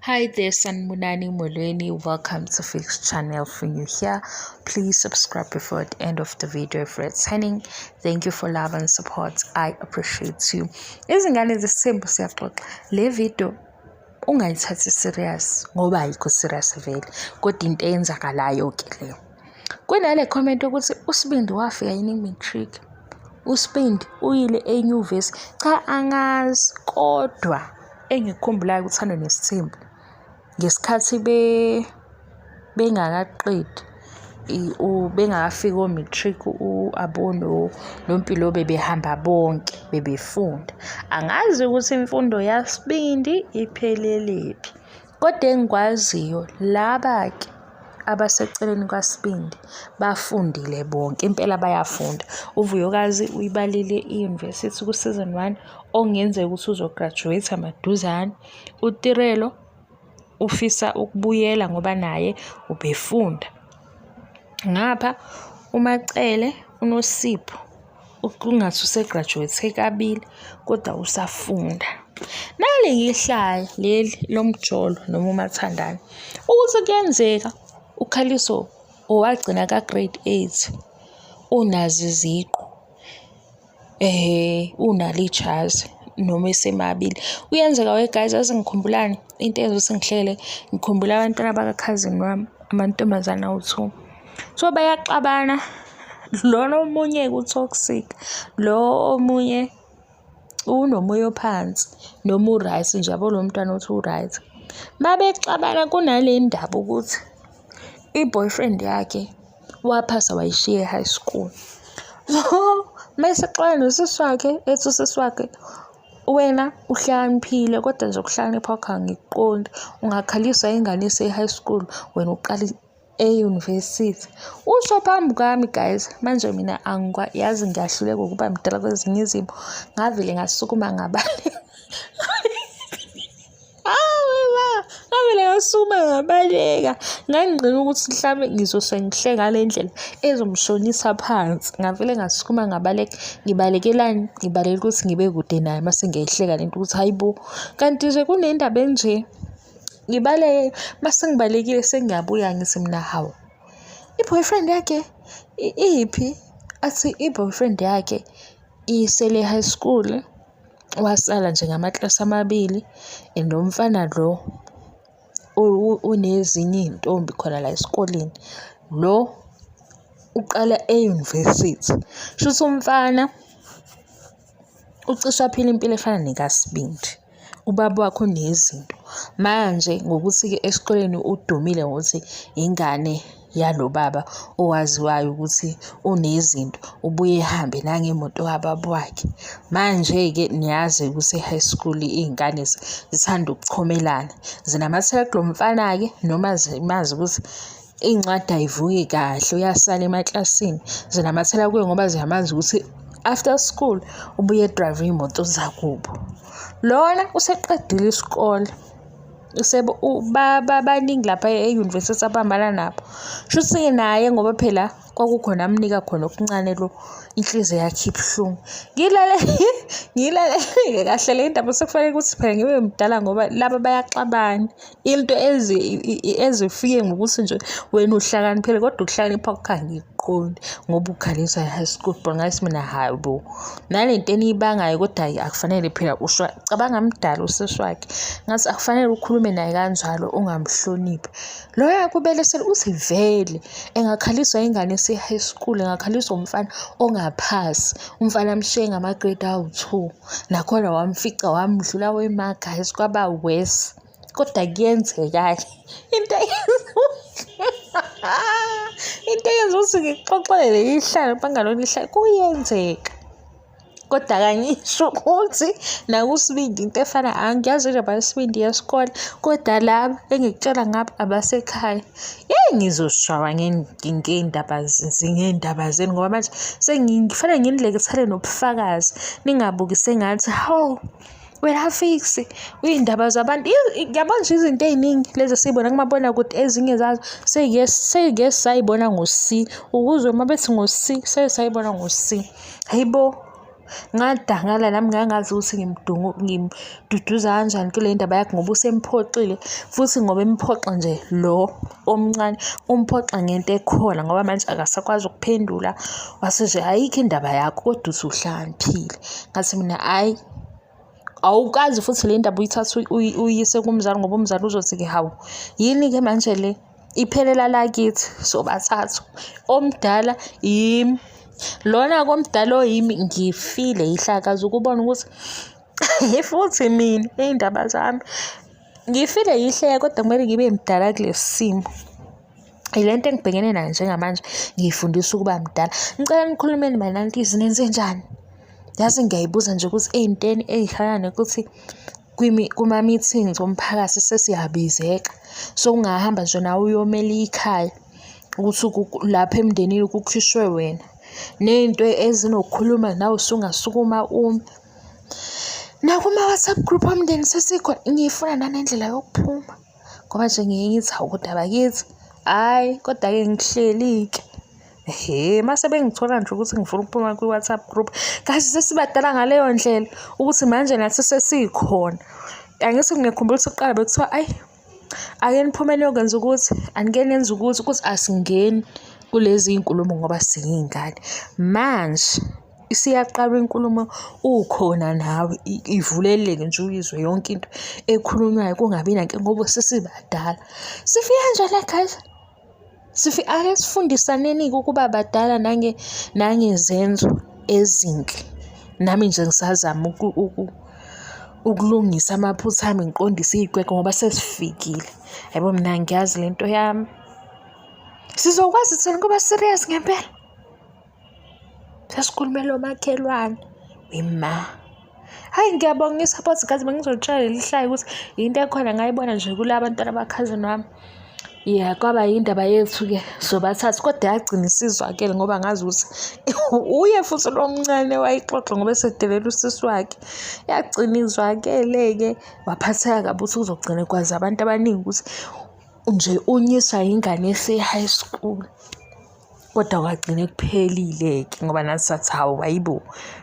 Hi there, Sanibonani Molweni. Welcome to Fix Channel. For you here, please subscribe before the end of the video if you're returning. Thank you for love and support. I appreciate you. Izingane zesithembu siyaxoxa. Le video ungayithathi serious ngoba ayikho serious vele, kodwa into eyenzakalayo ke leyo. Kunale comment ukuthi uSibindi wafika yini matric. USibindi uyile enyuvesi. Cha angazi kodwa engikukhumbulayo uThando Nesithembu ngesikhathi bengakaqedi bengakafiki o-matric u-Abo noMpilo bebehamba bonke bebefunda. Angazi ukuthi imfundo yaSibindi iphelelепhi. Kodwa engikwaziyo laba-ke abaseceleni kwaSibindi bafundile bonke, impela bayafunda. UVuyokazi uyibalile i-university ku-season 1 okungenzeka ukuthi uzo-graduate maduzane. UTirelo ufisa ukubuyela ngoba naye ubefunda. Ngapha uMaCele uNosipho kungathi use-graduate kabili kodwa usafunda. Nali ihlaya leli lomjolo noma umathandana ukuthi kuyenzeka uKhaliso owagcina ka-grade 8 unazo iziqu unalo ijazi noma esemabili. Kuyenzeka we guys, yazi ngikhumbulani into eyenza ukuthi ngihlele, ngikhumbula abantwana bakakhazini wami, amantombazane awu-two. So bayaxabana, lona omunye-ke u-toxic, lo omunye unomoya ophansi noma u-right nje yabo lo mntwana othi u-right. Mabexabana kunale ndaba ukuthi i-boyfriend yakhe waphasa wayishiya e-high school. So mayesexabana nosisi wakhe ethi usisi wakhe wena uhlakaniphile kodwa nje ukuhlakanipha kwakho angikuqondi. Ungakhaliswa ingane ese-high school wena uqala e-university. Usho phambi kwami guys, manje mina yazi ngiyahluleka ukuba mdala kwezinye izimo. Ngavele ngasukuma ngabaleka. Ngavele ngasukuma ngabaleka. Ngangigcina ukuthi mhlambe ngizose ngihleke ngale ndlela ezomshonisa phansi. Ngavele ngasukuma ngabaleka. Ngibalekelani? Ngibalekela ukuthi ngibe kude naye mase ngiyayihleka lento ukuthi hayi bo, kanti nje kunendaba enje. Ngibaleke, mase ngibalekile sengiyabuya ngithi mina hawu, i-boyfriend yakhe iphi? Athi i-boyfriend yakhe isele high school, wasala nje ngamaklasi amabili and lo mfana lo unezinye iy'ntombi khona la esikoleni. Lo uqala e-university. Shuthi umfana ucishe aphila impilo efana nekaSibindi. Ubaba wakhe unezinto. Manje ngokuthi-ke esikoleni udumile ngokuthi ingane yalo baba owaziwayo ukuthi unezinto, ubuye ehambe nangemoto kababa wakhe. Manje-ke niyazi ukuthi e-high school iy'ngane zithanda ukuchomelana. Zinamathela kulo mfana-ke noma zimazi ukuthi iy'ncwadi ayivuki kahle uyasala emaklasini. Zinamathela kuye ngoba ziyamazi ukuthi after school ubuye e-drive iy'moto zakubo. Lona useqedile isikole. Baningi lapha e-university abahambana nabo. Shuthi-ke naye ngoba phela kwakukhona amnika khona okuncane lo, inhliziyo yakhe ibuhlungu. Ngiyilalele-ke kahle le ndaba sekufanele ukuthi phela ngibe mdala ngoba laba bayaxabana. Into ezifike ngokuthi nje wena uhlakaniphile kodwa ukuhlakanipha kwakho angikuqondi ngoba ukhaliswa i-high school but ngathi mina hhayi bo. Nale nto eniyibangayo kodwa akufanele phela usho, cabanga mdala usisi wakhe. Ngathi akufanele ukhulume naye kanjalo ungamhloniphi. Loyo akubelesela uthi vele engakhaliswa ingane ese-high school, engakhaliswa umfana ongaphasi, umfana amshiye ngama-grade awu-two. Nakhona wamfica wamdlula wema guys kwaba worse. Kodwa kuyenzeka-ke into into eyenza ukuthi ngikuxoxele leli hlaya bangalona ihlaya kuyenzeka. Kodwa angisho ukuthi nakuSibindi into efana angiyazi indaba yeSibindi yesikole kodwa laba engikutshela ngabo abasekhaya. Yeyi ngizoshawa ngey'ndaba ngey'ndaba zenu ngoba manje sengifane nginilekethele nobufakazi ningabuki sengathi hawu wena Fiks iy'ndaba zabantu. Yabo nje izinto ey'ningi lezi esiy'bona kumabonakude ezinye zazo seyike say'bona ngo-C, ukuzwe uma bethi ngo-C seke sayibona ngo-C. Hhayi bo. Ngadangala nami ngangazi ukuthi ngimduduza kanjani kule ndaba yakhe ngoba usemphoxile futhi ngoba emphoxa nje lo omncane umphoxa ngento ekhona ngoba manje akasakwazi ukuphendula wase nje ayikho indaba yakho kodwa uthi uhlakaniphile. Ngathi mina hhayi awukazi futhi le ndaba uyithathe uyiyise kumzali ngoba umzali uzothi-ke hawu yini-ke manje le iphelela la kithi sobathathu omdala yimi lona komdala oyimi ngifile yihlakazi ukubona ukuthi futhi mina iy'ndaba zami ngifile yihleka kodwa kumele ngibe mdala kulesi simo. Yile nto engibhekene nayo njengamanje, ngiyifundisa ukuba mdala. Ngicela nikhulumeni manantizi nenzenjani? Yazi ngiyayibuza nje ukuthi ey'ntweni ey'fana nokuthi kuma-meetings omphakathi sesiyabizeka. Sowungahamba nje nawe uyomela ikhaya ukuthi lapha emndenini kukhishwe wena. Ney'nto ezinokukhuluma nawe usungasukuma ume. Nakuma-WhatsApp group omndeni sesikhona, ngiyifuna nanendlela yokuphuma. Ngoba nje ngiye ngithi hawu kodwa bakithi, hhayi kodwa-ke ngihleli-ke. Ehhe, mase bengithola nje ukuthi ngifuna ukuphuma kwi-WhatsApp group, kazi sesibadala ngaleyo ndlela ukuthi manje nathi sesikhona. Angithi ngiyakhumbula ukuthi kuqala bekuthiwa ayi ake niphume niyokwenza ukuthi, anike nenze ukuthi, ukuthi asingeni kulezi iy'nkulumo ngoba siyiy'ngane. Manje Isiyaqalwa inkulumo ukhona nawe ivuleleke nje uyizwe yonke into ekhulunywayo kungabi nankinga ngoba sesibadala. Sifike kanjani la guys? Ake sifundisaneni-ke ukuba badala nangezenzo ezinhle. Nami nje ngisazama ukulungisa amaphutha ami ngiqondise iy'kwekwe ngoba sesifikile. Yabo mina ngiyazi le nto yami. Sizokwazi thina ukuba serious ngempela? Sasikhulumela omakhelwane. Wema. Hhayi ngiyabonga i-support guys, bengizolitshela leli hlaya ukuthi yinto ekhona ngayibona nje kula bantwana bakhazini wami. Ya kwaba yindaba yethu-ke sobathathu kodwa yagcina isizwakele ngoba ngazi ukuthi uye futhi lo mncane wayixoxa ngoba esedelela usisi wakhe. Yagcina izwakele-ke waphatheka kabi ukuthi kuzogcina kwazi abantu abaningi ukuthi nje unyiswa yingane ese-high school. Kodwa kwagcine kuphelile-ke ngoba nathi sathi hawu hayibo,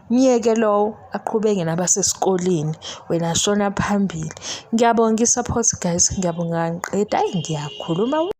myeke lowo aqhubeke nabasesikoleni wena shona phambili. Ngiyabonga i-support guys, ngiyabonga angiqedi, hhayi ngiyakhuluma.